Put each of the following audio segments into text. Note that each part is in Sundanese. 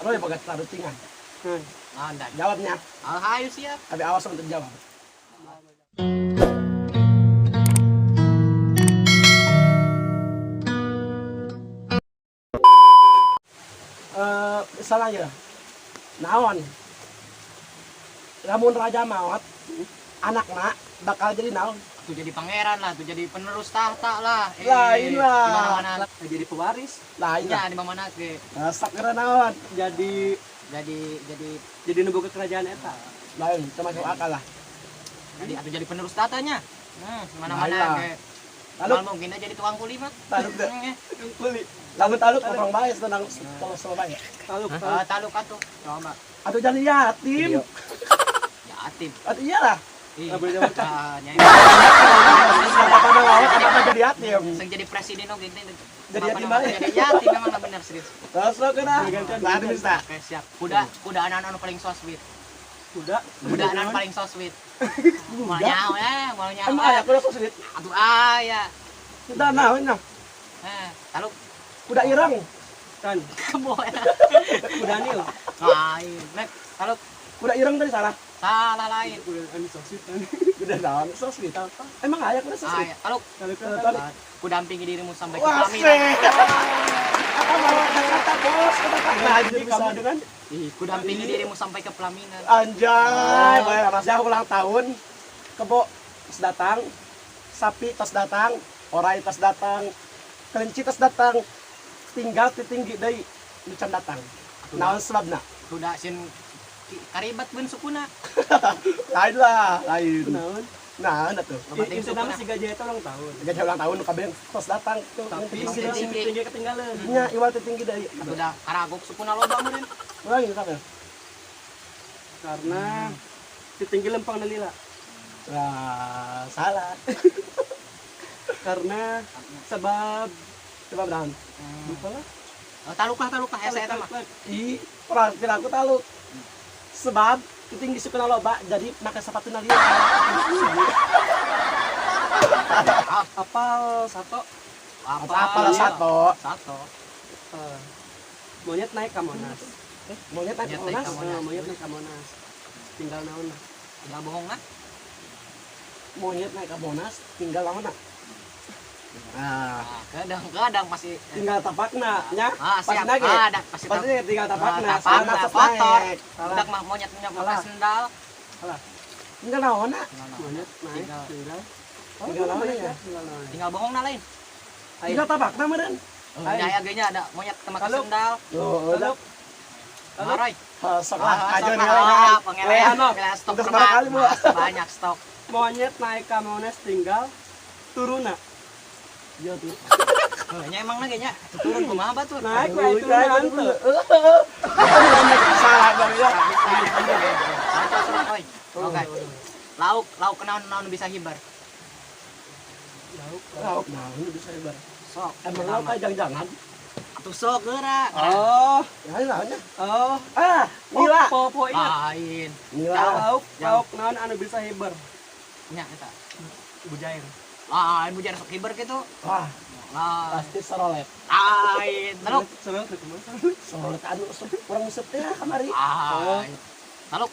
Roy boga tarucingan. Naon dan? Jawabnya, Ah, hayu siap. Tapi awas untuk jawab. Eh, misalnya ya, naon? Lamun raja maot, anakna bakal jadi naon? Tuh jadi pangeran lah, tuh jadi penerus tahta lah. Eh, Lain lah. Di mana-mana. Jadi pewaris, Lain Ya, lah. di mana-mana ke. Sok kira naon? jadi Jadi jadi nu boga kerajaan eta. Lain, termasuk akal lah. jadi atau jadi penerus tahtanya. Di mana-mana Lain lah. ke. Lalu Lalu mungkin aja jadi tukang kuli mah. taluk deh. Hmm, eh. Kuli. Lamun taluk ngomong bae tenang kalau sama bae. Taluk, Ah, taluk. taluk atuh. Coba. Atau jadi yatim. Yatim. Atau iyalah. Ih. Ah, boleh jawab. Ah, nyai. Apa maot apa jadi yatim. Sing jadi presiden oge teh. Jadi yatim bae. Jadi yatim memang lah bener serius. Terus lo kena. Nah, itu bisa. Oke, siap. Kuda, kuda anak anu paling so sweet. Kuda. Kuda anak paling so sweet. Mau nyawa ya, mau nyawa. Emang aya kuda so sweet. Atuh aya. Kuda naon nah? Eh, taluk Kuda ireng. Kan. kebo ya. Kuda nil. Lain. Mek, taluk Kuda ireng tadi salah. salah lain. Kuda anu so sweet. Kuda naon so sweet. Emang aya kuda so sweet. Aya, taluk. Taluk, Eh, taluk. taluk. Ku dampingi dirimu sampai ke Wah, pelaminan. sih. Apa mau kata bos? Kata kata aja Jadi bisa kamu dengan Ih, ku dampingi dirimu sampai ke pelaminan. Anjay, boleh mas ya ulang tahun. Kebo tos datang, sapi tos datang, orai tos datang, kelinci tos datang, tinggal titinggi deui nu can datang. Naon sebabna? Kuda sin karibat beun sukuna. Lain lah, lain. naon? Nah, atuh. Babating Itu nama sukuna. si gajah itu ulang tahun. Gajah ulang tahun nu kabeh tos datang tuh. Tapi Tinggi si deui. si tinggi ketinggalan. Nya iwal teh tinggi deui. Kuda karagok sukuna loba meureun. Lain sampe. Karena si tinggi lempang lila. Wah, salah. Karena sebab Coba naon? lupa lah. Oh, taluk lah, taluk lah hese eta mah. Ih, orang aku taluk. Sebab tinggi sukuna loba jadi make sepatu lila. Apal satu Apa? Apa sato? Sato. eh, monyet naik ke Monas. Monyet naik Monyet ke naik Monas. ke Monas. Eh, monyet naik ke Monas. Tinggal naon lah. Tinggal bohong lah. Monyet naik ke Monas, tinggal lawan. Nah, Ah, kadang-kadang masih tinggal tapakna nya. Ah, Pasti siap. naik. Ah, dah, pasti Pasti tinggal tapakna, Ah, soalna tapakna, tos kotor. naik. Budak mah monyet punya pakai Salah. sendal. Tinggal naon na? Tinggal naon. Monyet naik Tinggal. tinggal. Tinggal naon ya? Tinggal naon. Tinggal bohong nah lain. Tinggal tapakna meureun. Oh, nya aya ge nya ada monyet teu make Taluk. sendal. Loh, udah. Taluk. Maroy. Sok lah, Ah, aja sok nih. lah. Ah, pengelehan, Lehan, pengelehan stok Udah permak. berapa kali, Bu? Mas, banyak stok. Monyet naik ke Monas tinggal turuna. Iya tuh. Heuh, nya emang ge nya turun kumaha batur. Naik Aduh, wae turuna naik, henteu. Salah bang ya. Kacau serem, oi. Oke. Lauk, lauk naon naon bisa hibar. Lauk. Lauk naon bisa hibar. Sok. Emang lauk kayak jangan-jangan. Atuh sok geura. Oh, Ya lauknya. oh. Ah, nila. Po po ingat. Lain. Nila. Lauk, lauk naon anu bisa hiber. Nya eta. Bujair. Lain bujar sok hiber gitu. Wah, Lain. pasti serolet. Lain. Taluk. Serot teh kumaha? Serolet anu usep kurang usep teh kamari. Lain. Taluk.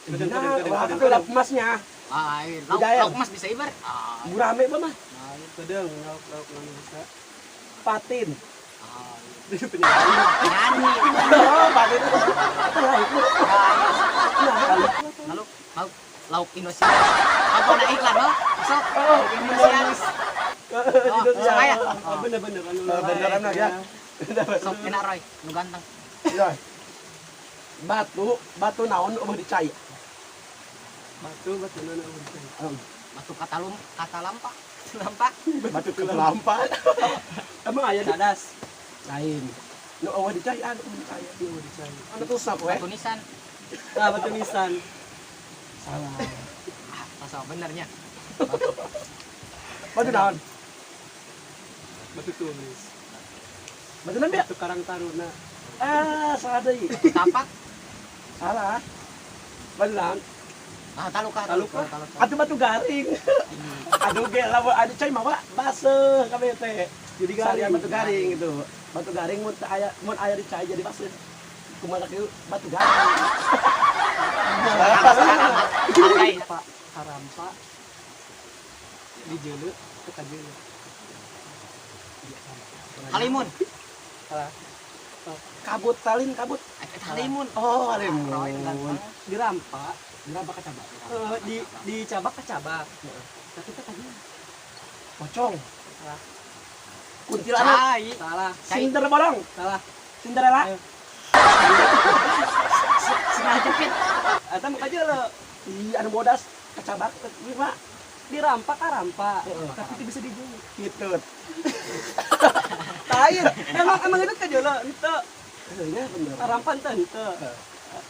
Nah, wah, itu udah emasnya. Lain. Lauk, Bujair. lauk emas bisa hiber. Lain. Gurame mah mah. Lain. Kedeng lauk lauk naon bisa. Patin. Lain. Dia penyanyi. Nyanyi. Oh, patin. Itu lauk. Lain. Lauk, lauk, lauk Indosiar. Apa ada iklan lo? Sok. Oh, Indosiar. Oh, Indonesia. sok aya. Oh, bener-bener anu. Oh, beneran ya. Sok enak Roy, nu ganteng. Iya. Batu, batu naon eueuh dicai. Batu batu naon anu bisa. Batu katalum, katalampa. Lampa. Batu kelampa. Emang aya dadas. Lain. Nu eueuh dicai anu eueuh dicai. Ieu dicai. Anu tuh sok we. Batu nisan. Ah, batu nisan. Salah. Ah, masa benernya. Batu naon? Batu tulis. Batu naon ya? Batu Karang Taruna. Ah, salah deui. Batu tapak. Salah. Batu naon? Ah, talukah, Taluk taluk, taluk. Atuh batu garing. Aduh ge lamun anu cai mah baseuh kabeh teh. Jadi Salian garing. batu garing gitu. Batu garing mun teu aya mun aya di cai jadi baseuh. Kumaha kieu batu gampang. Oke. Pak karampa dijeuleu teu kajeuleu. Halimun. Salah. Kabut talin kabut. Halimun. Oh, halimun. Dirampa, Berapa kacabak? eh, di dicabak kacabak. Tapi teu kajeuleu. Pocong. Salah. Kuntilanak. Cai. Salah. Sinder bolong. Salah. Cinderella. Sengal jepit. Eta mah kajeuleu. Ih, anu bodas kacabak ieu mah Dirampa karampa, Heeh. tapi teu bisa dijeuleu. gitu. Lain. Emang emang itu kajeuleu henteu. Iya bener. Karampa henteu henteu. Heeh.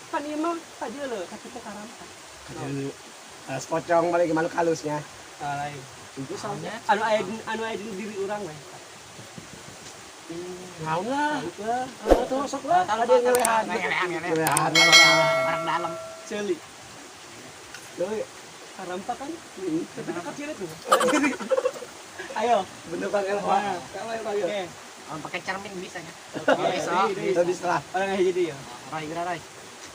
Kan ieu mah kajeuleu, tapi teu karampa. Kajeuleu. Terus pocong balik makhluk halusnya. Lain. Itu soalnya. Anu aya dina diri urang we. Naon lah. Lah, Oh, tuh sok lah. Ada yang ngelehan. Ngelehan, ngelehan. Ngelehan, ngelehan. Orang dalam. Ceuli. Deui, Karampa kan? Tapi teu kajeuleu tuh. Ayo. bener Bang Elwa. Wah. Kamu panggil. Oke. Oh, pakai cermin bisa ya. Oke, Bisa. deui, Bisa deui. bisa lah. Orang hiji deui ya. Roy, geura Roy.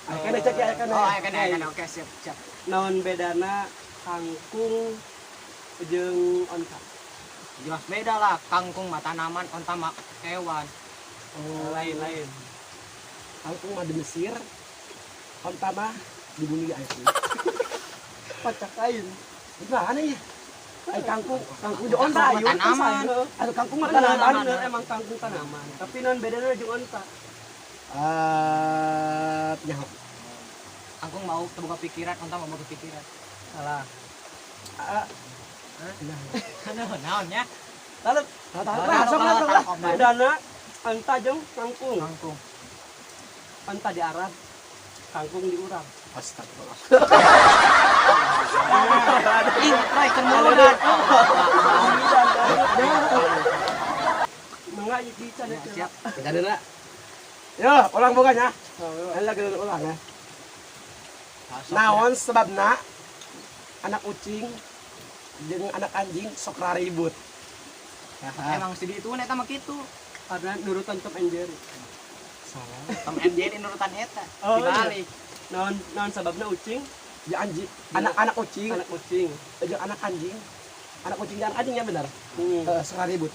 Ayo kan cek ya kan. Oh, ayo kan, ayo kan. Oke, siap, siap. Naon bedana kangkung jeung onta? Jelas beda lah, kangkung mah tanaman, onta mah hewan. Oh, Lain lain. Kangkung mah di Mesir. Onta mah di bumi aja sih. Pacak lain. Gimana ya? Ay kangkung, kangkung di onta Kangkung ayo. mah tanaman. Aduh kangkung mah Tanaman, tanaman. bener emang kangkung tanaman. Tapi naon bedana jeung onta? Eh, nyaho. Kangkung mau terbuka pikiran, onta mau boga pikiran. Salah. Ah, nah. Aduh, naon ya? Lalu Tahu tahu lah, sok lah, sok lah. bedana onta jeung kangkung. Kangkung. Onta di Arab, kangkung di urang. Astagfirullah. Ih, Roy, kan muludan. Mangga di sana. Siap. Jadi lah. Yo, ulang bukannya. Lagi ulang ya. Naon sebabna anak ucing jeung anak anjing sok raribut. Emang sedih itu eta mah kitu. Karena nurutan Tom and Jerry. Salah. Tom and Jerry nurutan eta. Oh, iya. Dibalik. Naon naon sababna ucing, Ya anjing, anak-anak ucing anak ucing. jeung anak anjing. Anak ucing dan anjing ya benar. Hmm. Eh, sok raribut.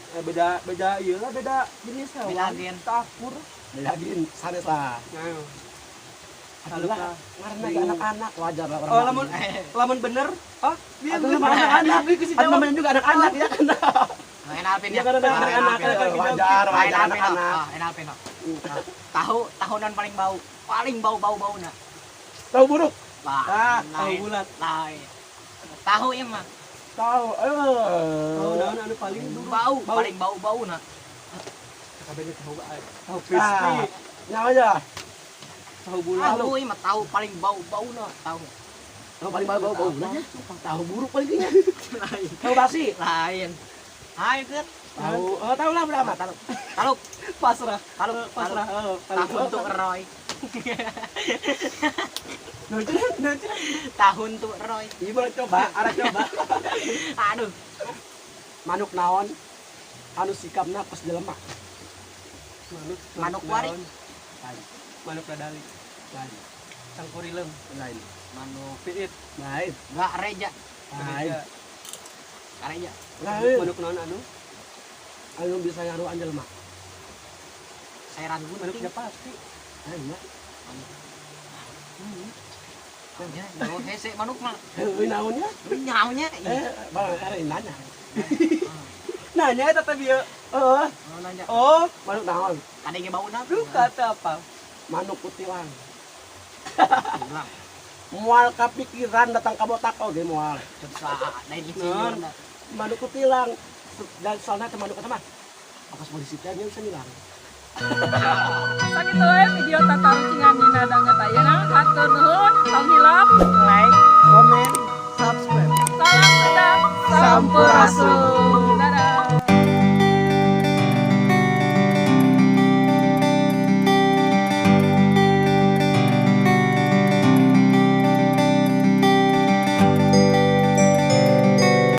Eh, beda beda iya lah beda jenis hewan. Beda gen. Takur. Lagi sanes lah. Nah. Atuh lah, ngaranna ge anak-anak wajar lah orang. Oh, lamun lamun bener, ah, biar Atuh mah anak-anak. Atuh namanya juga anak-anak ya kan. Nah, Alvin Ya ya. kan anak-anak wajar, wajar anak-anak. Ah, Alvin. Tahu tahunan paling bau, paling bau bau bau na. Tahu buruk. Lah, Ah, tahu bulat. Lain. Tahu ya mah. Tahu. Eh. Tahu naon anu paling buruk. Bau, paling bau bau na. Kabehnya tahu tahu crispy, Ah, nyawa aja. tahu bulat. Tahu ya mah tahu paling bau bau na. Tahu. Tahu paling bau bau bau nya. Tahu buruk paling nya. Lain. Tahu basi. Lain. Ayo kan. Tahu, oh tahu lah berapa tahu. Tahu, Pasrah. tahu, Pasrah. Oh, paling Tahun tuh Roy. Nah, itu nah, itu. Tahun tuh Roy. Ibu boleh coba, ada coba. Aduh. Manuk naon anu sikapna kos jelema. Manuk Manuk wari. naon? Lain, Manuk dadali. lain, Cangkurileung. lain. Manuk Piit. Lain, gak reja. lain. Kareja. Lain. Manuk naon anu? Anu bisa nyaruan jelema. Sayuran Manuk gunting. japati. Lain ya. Ya, jauh hese manuk mah. Heueuh naonnya? Nyaonya. Eh, bang, eh nanya. Nanya eta teh bieu. Heeh, Oh, nanya. Oh, manuk naon? Kadang ge bauna. lu kata apa? Manuk kutilang. Bilang. Moal kapikiran datang ka botak oge moal. Susah, lain insinyur. Manuk kutilang. Dan soalnya teh manuk eta mah apas polisi teh nya bisa ngilang. Sakitu we video tatarucingan dina danget ayeuna. Hatur nuhun, tong hilap, Like, comment, subscribe. salam Sunda, sampurasun.